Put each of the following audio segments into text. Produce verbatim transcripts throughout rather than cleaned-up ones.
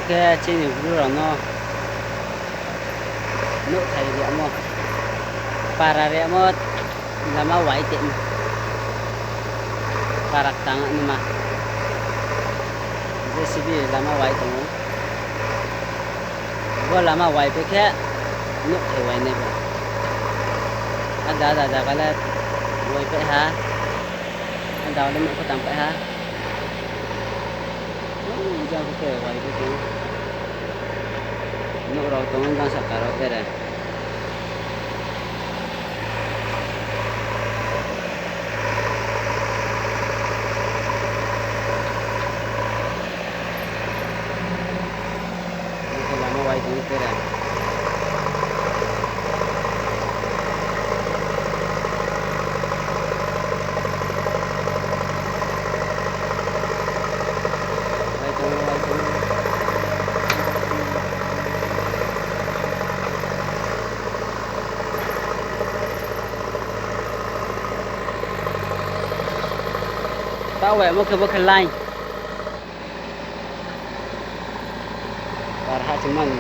Khe chini Bru rao no nouhthai riamo, para riamo, lama wai tong. Para ktang nima. J C B lama wai tong ou. Bo lama wai pai khe nouhthai wai nai bo. Ada ada zaga le wai pai ha. Ada le nouh khe tang pai ha. Jang khe wai pai tong. Nouh rao tong jang saka rao tere. Lama wai tong tere. Wai tong, wai tong. Taoh wai mo khe bo khe line. Par ha chungman.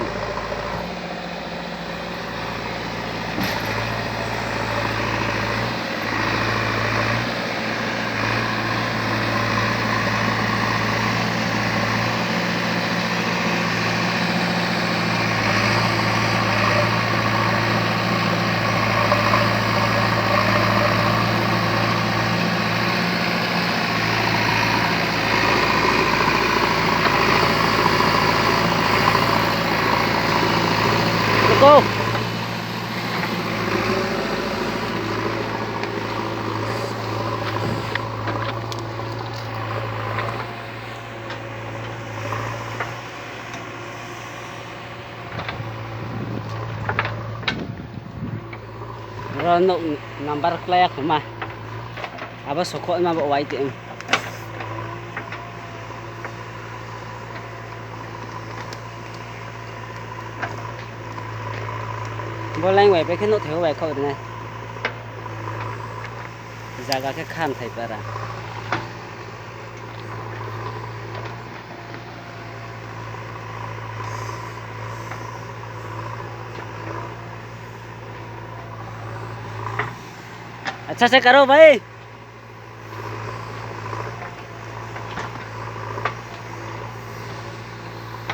Go. Ro nouh number klái ya khoma. Abo sokho ma bo wai tong. Bo line wai pai khe nouhthai wo wai khaoh ri nai. Zaga khe Khamthai para. Acha se karo bhai.